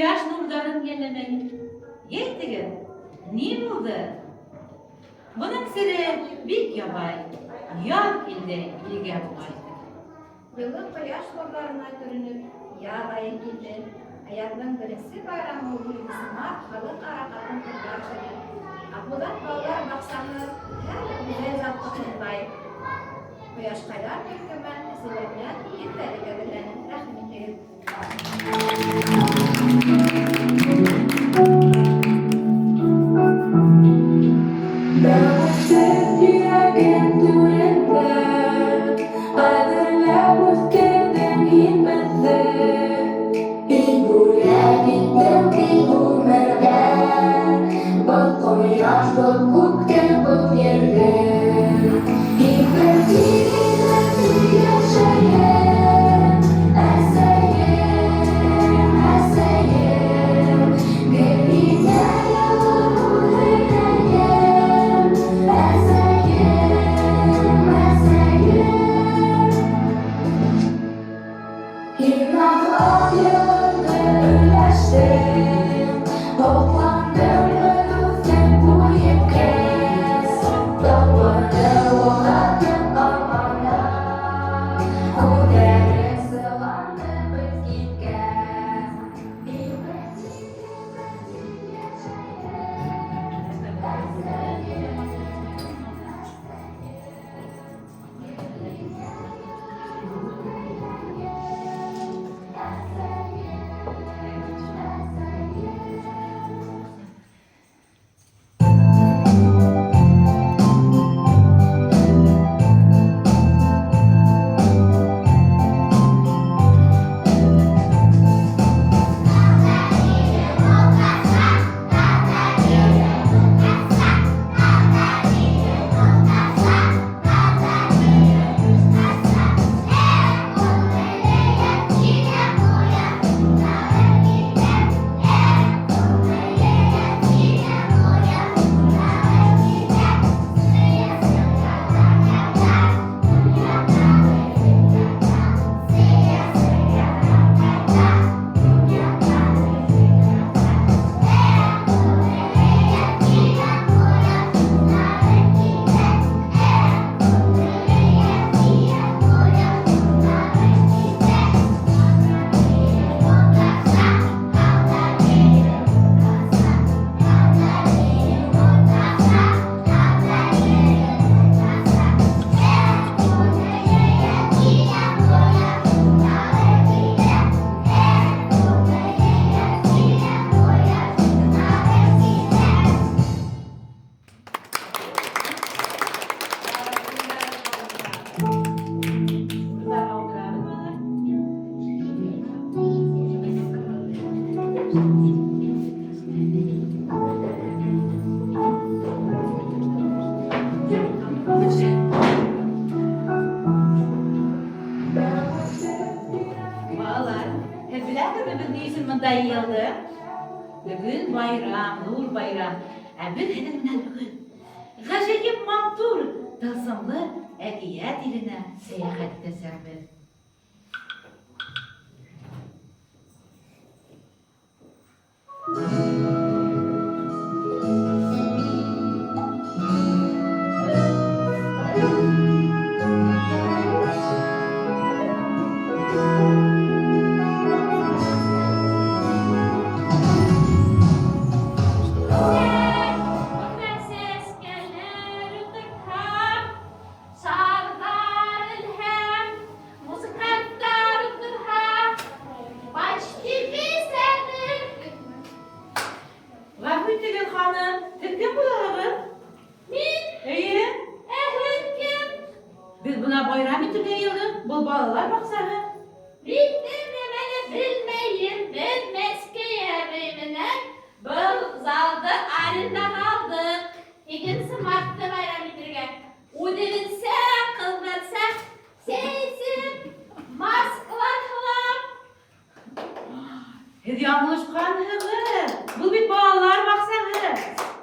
Ҡояш нурҙарын йәлләмәй. Әйтегеҙ, ни булды? Бының сере бик ябай, Яҙ килде илгә буғай. Йылы ҡояш нурларына төрөнөп, яҙ айы килде. Ә яҙҙың беренсе байрамы ул һигеҙенсе март Халыҡ-ара ҡатын-ҡыҙҙар көнө. Аҡбуҙат балалар баҡсаһы һәр гүзәл затты ҡотлай. Ҡояшҡайлар төркөмө әсәләренән иртәлек әҙерләне. Рәхим итегеҙ. Бәхет йөрәгем түрендә, Ҡәҙерләп үҫтерҙең һин беҙҙе. Һин бүләк иттең бит ғүмергә Был ҡояш, был күкте, был ерҙе. Һин бер тигеҙ йәшәйем, Әсәйем, әсәйем, Гел һиңә йылы һүҙ һөйләйем, Әсәйем, әсәйем. Һин аҡлап йылыңды өләштең, Һоҡландым беҙ үҫеп буй еткәс, Татлыны оҙатып ҡалғанда, Күҙҙәрең сыланды беҙ киткәс. Һин бер тигеҙ йәшәйем, Әсәйем, әсәйем, Гел һиңә йылы һүҙ һөйләйем, Әсәйем, әсәйем. Урындарға ултырабыҙ, балалар. Балалар, һеҙ беләһегеҙме, беҙ ни өсөн бында йыйылдыҡ? Бөгөн байрам, ҙур байрам. Ә беҙ һеҙҙең менән бөгөн ғәжәйеп матур, тылсымлы әкиәт иленә сәйәхәт итәсәкбеҙ. Сәскәләр ултыртһам, шарҙар элһәм, музыканттар ултырһа, почти бизәнер. Ғәфү итегеҙ, ханым, һеҙ кем булаһығыҙ? Мин, Эйе, ә һеҙ кем? Беҙ бына байрам итергә йыйылдыҡ. Был балалар баҡсаһы. Мин бер нәмә лә белмәйем. Беҙ Мәскәй әбей менән был залды арендаға алдыҡ. 2 мартты байрам итергә. Үҙебеҙсә, ҡыҙҙарса сәй эсеп, маскалар һылап. Һеҙ яңылышҡанһығыҙ. Был бит балалар баҡсаһы.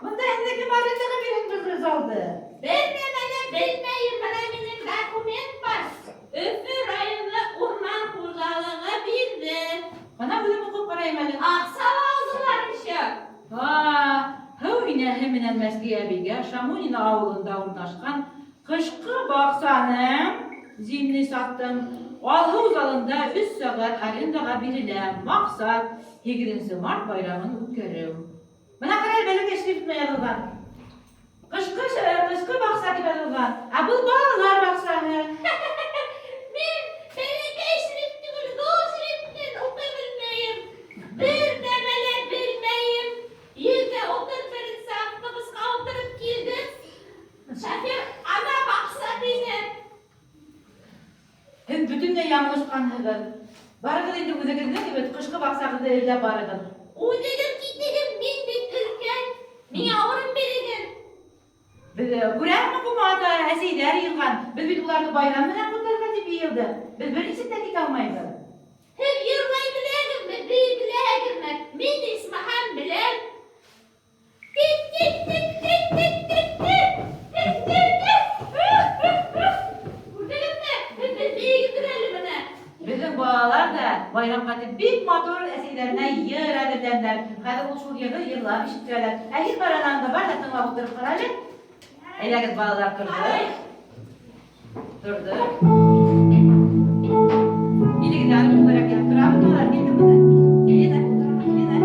Бында һеҙҙе кем арендаға бирһен был залды? Бер нәмә лә белмәйем. Бына минең документ бар. Өфө районы Урман Шамунино ауылында урынлашҡан ҡышҡы баҡсаның, зимний садтың, алһыу залында өс сәғәт арендаға бирелә. Маҡсат, һигеҙенсе март байрамын үткәреү. Бына ҡара әле, бәләкәй шрифт менән яҙылған. Ҡышҡы, ҡышҡы баҡса тип яҙылған. Ә был балалар баҡсаһы. Мин бәләкәй шрифт түгел, ҙур шрифт менән уҡый белмәйем. Бер нәмә лә белмәйем. Йөҙҙә утыҙ беренсе автобусҡа ултырып килдем. Шофер ана баҡса тине. Һеҙ бөтөнләй яңылышҡанһығыҙ. Барығыҙ инде үҙегеҙҙең кебек ҡышҡы баҡсағыҙҙы эҙләп барығыҙ. Үҙегеҙ китегеҙ, мин бит өлкән. Миңә урын бирегеҙ. Беҙ күрәһеңме, күпме ата, әсәйҙәр йыйылған. Беҙ бит уларҙы байрам менән ҡотларға тип йыйылдыҡ. Беҙ бер нисек тә китә алмайбыҙ. Һеҙ йырлай беләгеҙме, бейей беләгеҙме? Мин исмаһам беләм. Тик-тик-тик-тик-тик-тик-тик. Тик-тик-тик. Күрҙегеҙме? Беҙҙе бейегеҙ әле бына. Беҙҙең балалар ҙа байрамға тип бик матур әсәйҙәренә йыр әҙерләнделәр. Хәҙер ул шул йырҙы йырлап ишеттерәләр. Ә һин бар анаңды бар ҙа тыңлап ултырып ҡара әле. Әйҙәгеҙ, балалар, торҙо. Торҙо. Килегеҙ, әле түңәрәк килеп торабыҙ, балалар, килдем бында. Елена, Елена,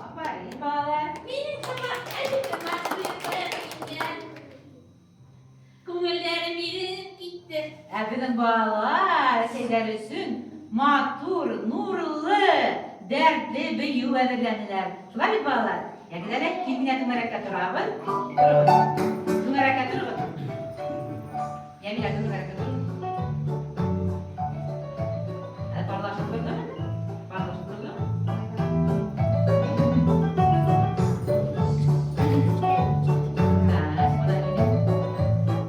Афарин, балалар. Минең һымаҡ әлеге матур ингән. Күңелдәрем иренеп китте. Ә беҙҙең балалар әсәйҙәре өсөн матур, нурлы, дәртле бейеү әҙерләнеләр. Шулай бит, балалар? Йәгеҙ әле, кил генә түңәрәккә торабыҙ. Тороғоҙ. Түңәрәккә тороғоҙ. Йәмилә, түңәрәккә тороғоҙ. Ә, парлашып торҙомо? Парлашып торҙомо? Так, бына минең.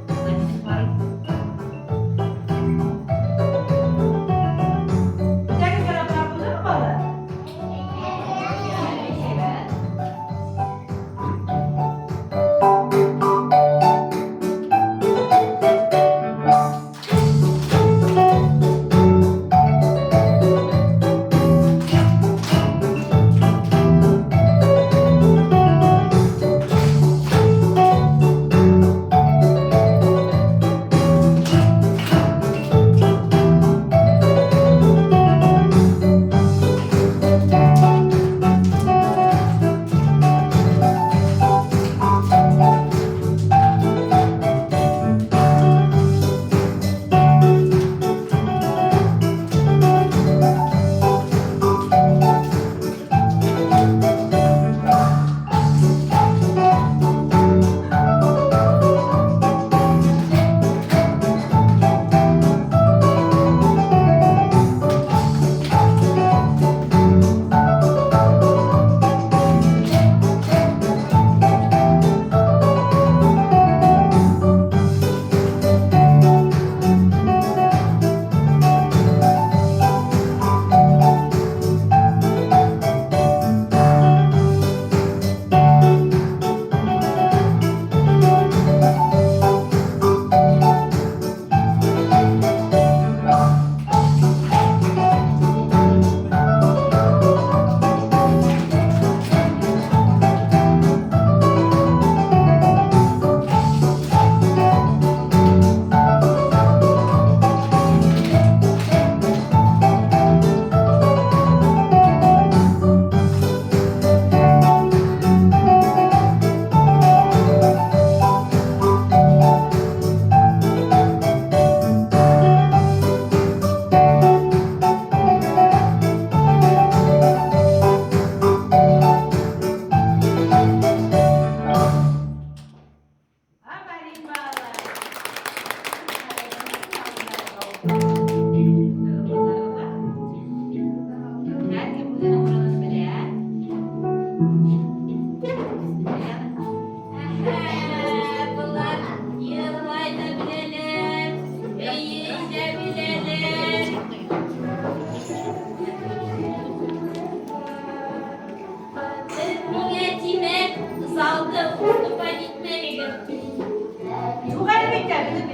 Бына минең парым. Бөтәгеҙгә лә пар булдымы, балалар? Бик һәйбәт.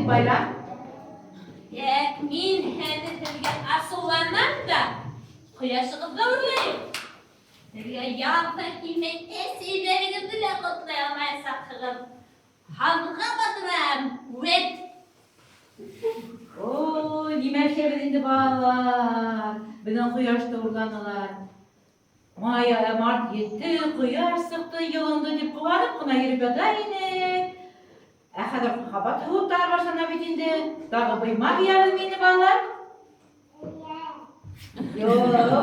бит байрам. Тәк, мин хәҙер һеҙгә асыуланам да, ҡояшығыҙҙы урлайым. Һеҙгә яҙ ҙа килмәй, әсәйҙәрегеҙҙе лә ҡотлай алмаясаҡһығыҙ. Һанға батырам, вәт! Ой, нимә эшләйбеҙ инде, балалар? Беҙҙең ҡояшты урланылар. Май, март етте, ҡояш сыҡты, йылынды тип ҡыуанып ҡына йөрөп ята инек. Ә хәҙер ҡабат һыуыҡтар башлана бит инде. Тағы быйма кейәбеҙме инде, балалар? Юҡ,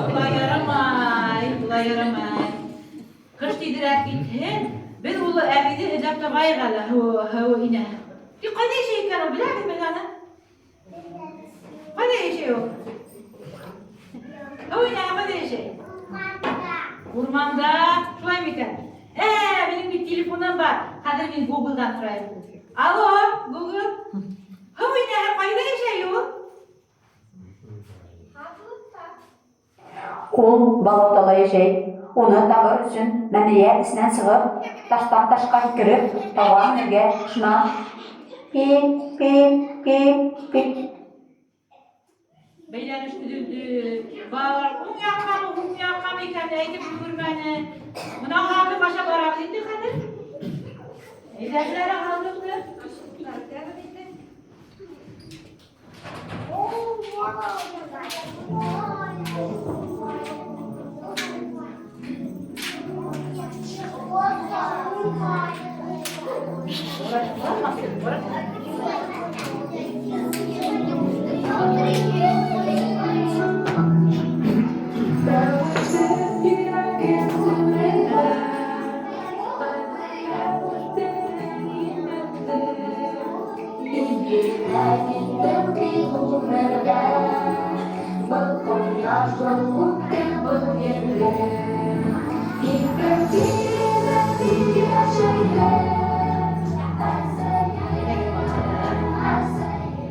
улай ярамай, улай ярамай. Ҡыш тиҙерәк китһен, беҙ ул әбейҙе эҙләп табайыҡ әле, һыу инәһе. Тик ҡайҙа йәшәй икән ул, беләһегеҙме аны? Ҡайҙа йәшәй ул? Һыу инәһе ҡайҙа йәшәй? Урманда, шулай микән? Минең бит телефоным бар. Хәҙер мин Google-дан һорайым. Алло, Google. Һыу инәһе ҡайҙа йәшәй ул? Ул болотала йәшәй. Уны табыр өсөн мәмерйә эсенән сығып, таштан ташҡа һикереп, тауға менергә, шунан пип, пип, пип, пип. Бәйләнеш өҙөлдө. Балалар уң яҡҡамы, һул яҡҡамы икәнен әйтеп өлгөрмәне. Бына һаҙлыҡ аша барабыҙ инде хәҙер. Әйҙәгеҙ әле һаҙлыҡты. Ҡайтабыҙ инде.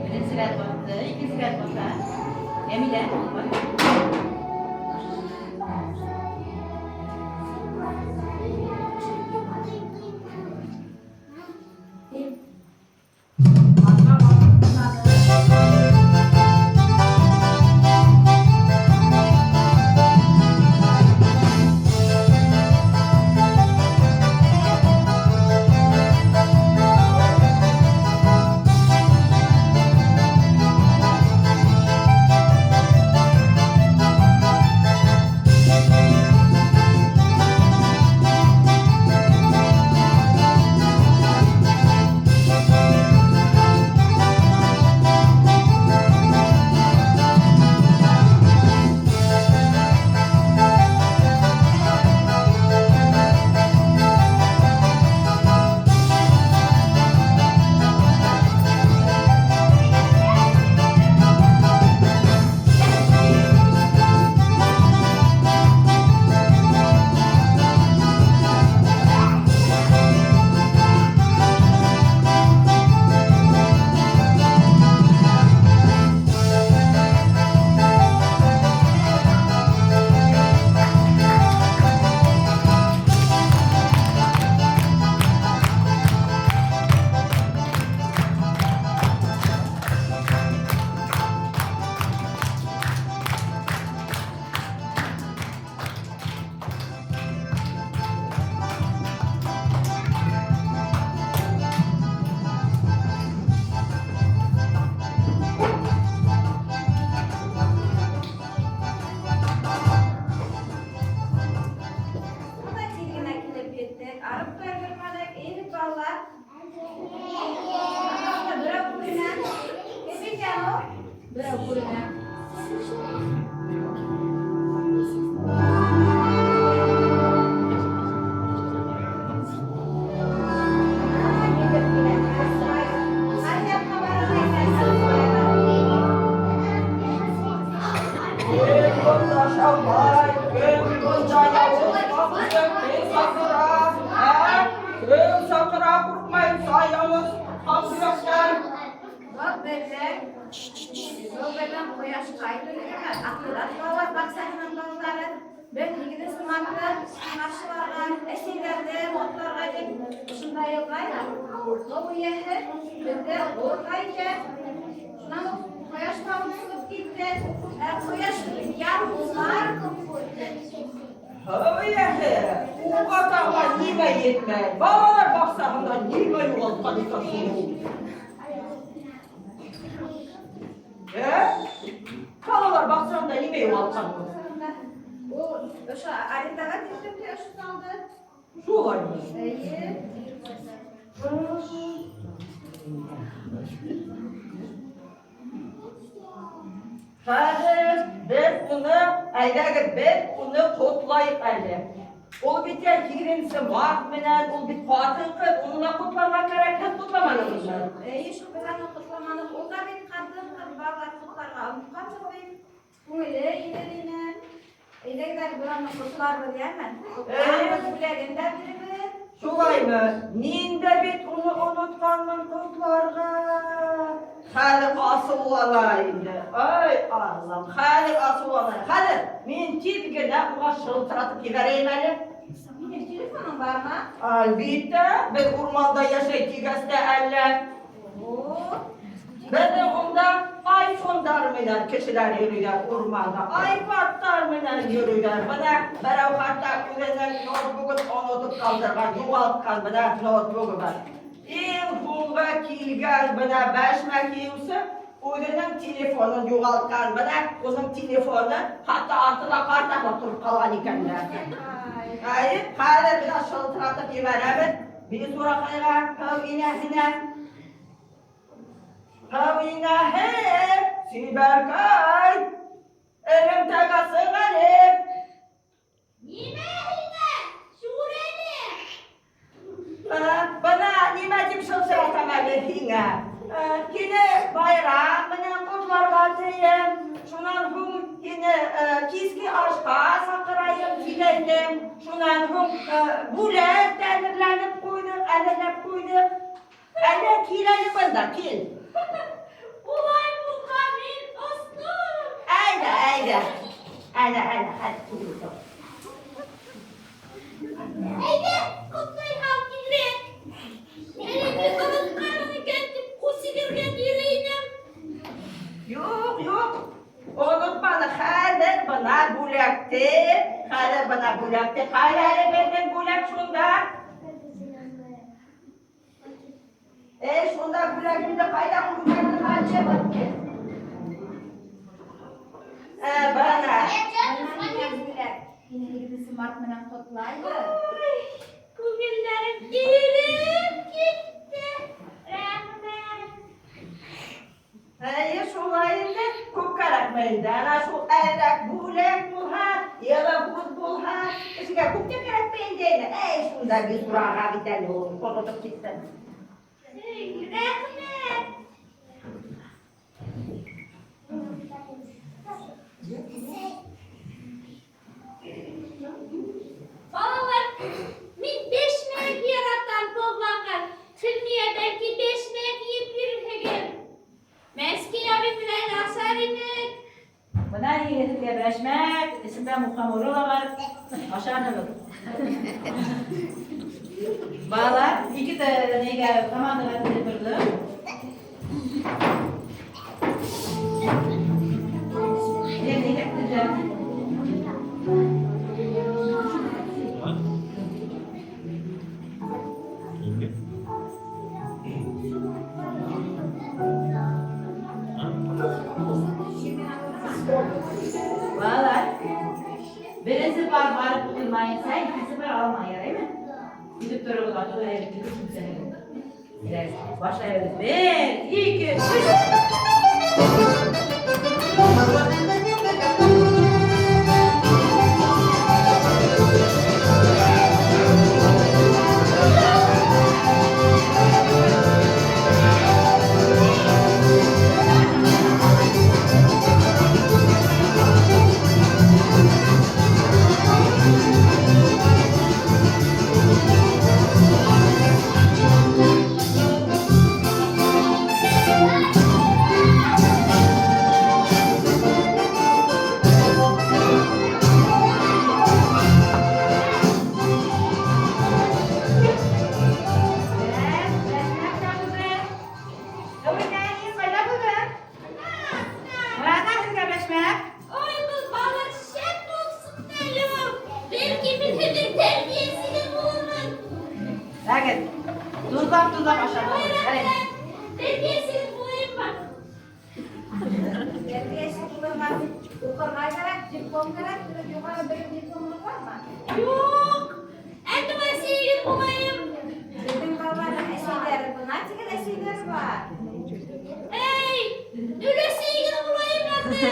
Беренсе рәт баҫты, икенсе рәт баҫа. Әмилә, баҫ. Артҡа баҫып тынаны. Бына тиҙ генә килеп еттек. Арып та өлгөрмәнек. Эйе бит, балалар? Ана берәү күренә. Кем икән ул? Берәү күренә. Ана килеп килә. Ҡайҙа яҡҡа барырға икән? Кем бында шаулай, кем бында яуыз Кем саҡыра, ә? Кем саҡыра, ҡурҡмайынса яуыз һөйәктән? Был беҙҙең был беҙҙең ҡояшҡай төркөмө. Аҡбуҙат балалар баҡсаһының балалары. Беҙ 8 мартты ҡаршыларға әсәйҙәрҙе, ҡотларға тип ошонда йылғайны. Һыу эйәһе беҙҙе ҙурға итә. Шунан ул ҡояш тағы сығып китте. Ә ҡояш яр һулар. Һыу эйәһе, уға тағы нимә етмәй? Балалар баҡсаһында нимә юғалтҡан икән шул ул? Ә? Балалар баҡсаһында нимә юғалтҡан ул? Ул ошо арендаға тиктем дә ошо залды. Шулаймы? Эйе. Хәҙер беҙ уны, әйҙәгеҙ, беҙ уны ҡотлайыҡ әле. Ул бит я 20 март менән, ул бит ҡатын-ҡыҙ, уны ла ҡотларға кәрәк, һеҙ ҡотламанығыҙмы? Эйе, шул беҙ аны ҡотламаныҡ. Ул да бит ҡатын-ҡыҙ, балалар ҡотларға онотҡанбыҙ бит. Күңеле инер ине. Әйҙәгеҙ әле беҙ аны ҡотларбыҙ, йәме? Ҡотларбыҙ, бүләген дә бирербеҙ. Шулаймы? Мин дә бит уны онотҡанмын ҡотларға. Хәҙер асыулана инде. Ай, Аллам, хәҙер асыулана. Хәҙер мин тиҙ генә уға шылтыратып ебәрәйем әле. Һинең телефоның бармы? Әлбиттә, беҙ урманда йәшәй тигәс тә әллә. О, Беҙҙең унда айфондар менән кешеләр йөрөйҙәр урманда. Айпадтар менән йөрөйҙәр. Бына берәү хатта үҙенең ноутбугын онотоп ҡалдырған, юғалтҡан бына ноутбугы бар. Иң һуңғы килгән бына бәшмәк кейеүсе үҙенең телефонын юғалтҡан. Бына уның телефоны хатта артына ҡартаҡлап тороп ҡалған икән дә. ай. Әйе, хәҙер бына шылтыратып ебәрәбеҙ. Бисураҡайға, һыу инәһенә. Һыу инәһе, сибәркәй, элемтәгә сыҡ әле. Нимә һиңә? Шүрәле. Бына нимә тип шылтыратам әле һиңә. Һине байрам менән ҡотларға тием. Шунан һуң һине киске ашҡа саҡырайым тигәйнем. Шунан һуң бүләк тә әҙерләнеп ҡуйҙыҡ, әҙерләп ҡуйҙыҡ. Әле кил әле бында, кил. Улай булһа мин остом. Әйҙә, әйҙә. Әйҙә, әйҙә, хәҙер кил. Әйҙә, ҡотлай һал тиҙерәк. Әле мин онотҡанмын икән тип үсегергә йөрөй инем. Юҡ, юҡ. Онотманы. Хәҙер бына бүләкте, хәҙер бына бүләкте. Ҡайҙа әле беҙҙең бүләк шунда? Эй, шунда бүләгемде ҡайҙа ҡуйғанмын әле? Бына. Бына һиңә бүләк. Һине 20 март менән ҡотлайбыҙ. Ой, күңелдәрем иреп китте. Рәхмәт. Әйе, шулай инде. Күп кәрәкмәй инде. Ана шул әҙерәк бүләк булһа, йылы һүҙ булһа, кешегә күп тә кәрәкмәй инде. Әй, шунда Бисураға бит әле ул онотоп киттем. Эй, рәхмәт. Балалар, мин бәшмәк яратам тозланған. Хилмиә, бәлки бәшмәк йыйып бирерһегеҙ. Мәскәй абый менән ашар инек. Бына һеҙгә бәшмәк, эсендә мухоморы ла бар. Ашарһығыҙ. Балалар, ике нигә командаға теҙелеп торҙо. Нигә теҙелде? Балалар, беренсе пар барып ултырмайынса, икенсе пар алмай, яраймы? Көтөп тороғоҙ, атығыҙ әле көтөп китһәгеҙ. Башлайбыҙ. Бер, ике, өс. Әгәр тозлап-тозлап ашадыгыз. Ярай. Тәрбиячегез булыйммы? Тәрбияче булырга укырга кәрәк, диплом кәрәк. Сезнең югары белем дипломыгыз бармы? Юк. Ә әсәйегез булыйм. Безнең балаларның әсәйләре бына дигән әсәйләр бар. Әй, өләсәйегез булыйм инде.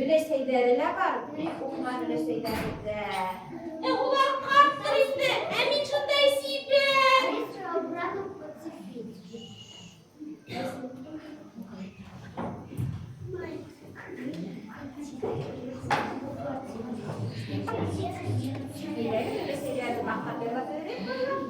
Өләсәйләре лә бар, бик укыган өләсәйләре дә. Ә улар карттыр инде. Ә мин шундай сибәр. Әйдәгез, өләсәйләрне мактап йырлап йөрик, балалар.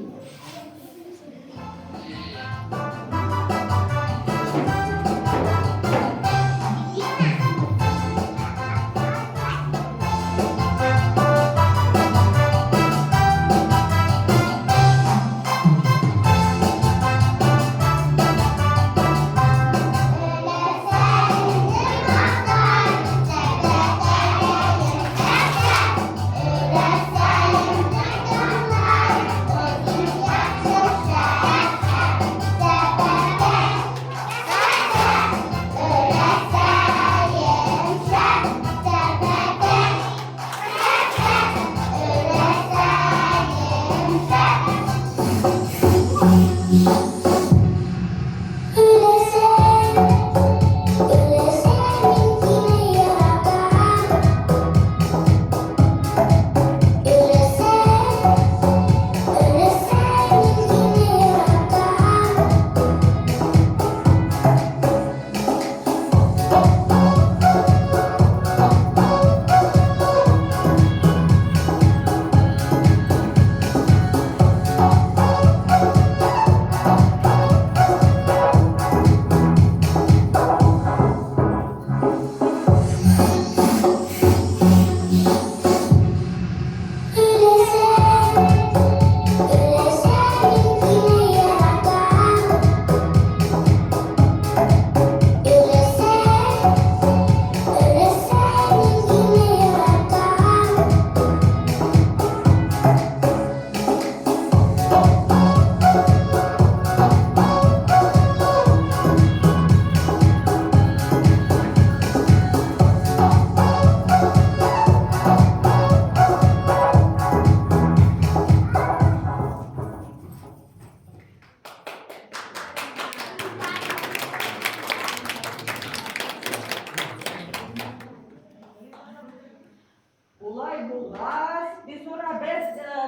Улай булғас, Бисура, беҙ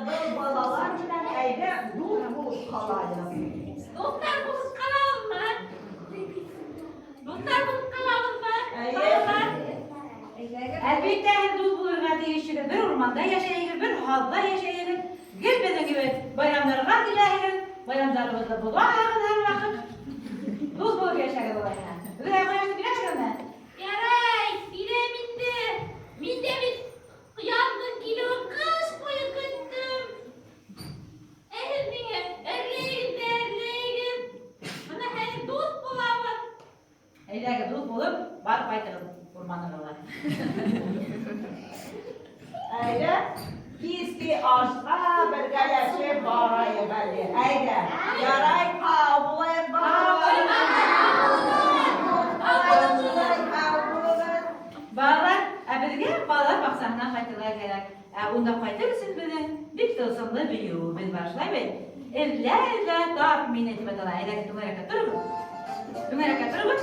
был балалар менән әйҙә дуҫ булып ҡалайыҡ. Дуҫтар булып ҡалабыҙмы? Дуҫтар булып ҡалабыҙмы? Әйе. Балалар. Әйҙәгеҙ. Әлбиттә, һеҙ дуҫ булырға тейешһегеҙ. Бер урманда йәшәйһегеҙ, бер һаҙҙа йәшәйһегеҙ. Гел беҙҙең кеүек байрамдарға киләһегеҙ, байрамдарыбыҙҙы боҙаһығыҙ һәр ваҡыт. Дуҫ булып йәшәгеҙ улайһа. Беҙгә ҡояшты бирәһегеҙме? Ярай, бирәм инде. Мин дә бит яҙҙың килеүен ҡыш буйы көттөм. Ә һеҙ миңә әрләйегеҙ ҙә әрләйегеҙ. Бына хәҙер дуҫ булабыҙ. Әйҙәгеҙ, дуҫ булып, барып ҡайтығыҙ урманығыҙға. Әйҙә, киске ашҡа бергәләшеп барайыҡ әле. Әйҙә, ярай, һау булайыҡ, балалар. Һау булығыҙ. Балалар, ә беҙгә балалар баҡсаһына ҡайтырға кәрәк. Ә унда ҡайтыр өсөн беҙҙең бик тылсымлы бейеүебеҙ бар, шулай бит? Эҙлә, эҙлә, тап мине тип атала. Әйҙәгеҙ, түңәрәккә тороғоҙ. Түңәрәккә тороғоҙ.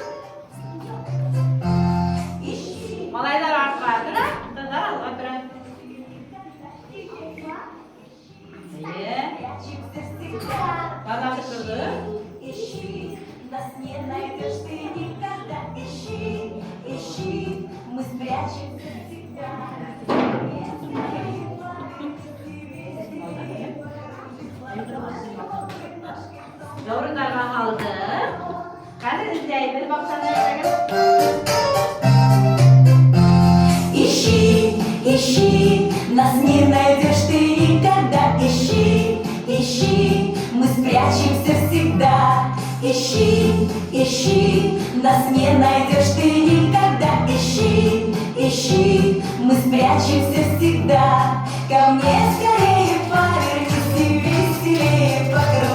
Ищи. Малайҙар артҡа тора, ҡыҙҙар алға тора. Эйе. Прячемся всегда. Барлап торҙо. Ищи, нас не найдешь ты никогда. Ищи, ищи, мы спрячемся всегда. Яурындарға һалдыҡ. Хәҙер эҙләйбеҙ баҡсаны. Әйҙәгеҙ. Ищи, ищи, нас не найдешь ты никогда. Ищи, ищи, мы спрячемся всегда. Ищи, ищи, нас не найдешь ты никогда. Ищи, ищи, мы спрячемся всегда. Ко мне скорее повернись и веселее покружись.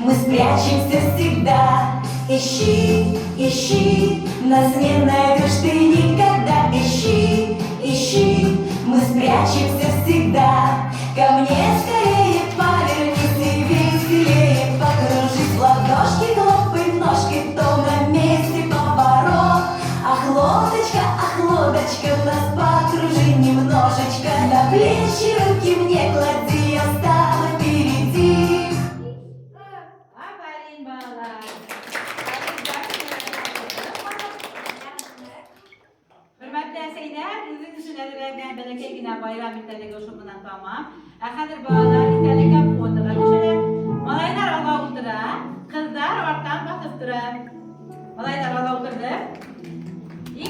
мы спрячемся всегда. Ищи, ищи, нас не найдешь ты никогда. Ищи, ищи, мы спрячемся всегда. Ко мне скорее повернись и веселее покружись. Ладошки хлопай, ножки, то на месте поворот. Ах, лодочка, ах, лодочка, нас покружи немножечко. На плечи руки мне клади, я стану впереди. Афәрин, балалар. Хөрмәтле әсәйләр, һеҙҙең өсөн әҙерләнгән бәләкәй генә байрам иртәлеге ошо менән тамам. Ә хәҙер балалар иҫтәлеккә фотоға төшәләр. Малайлар алға ултыра, ҡыҙҙар арттан баҫып тора. Малайлар алға ултырҙы.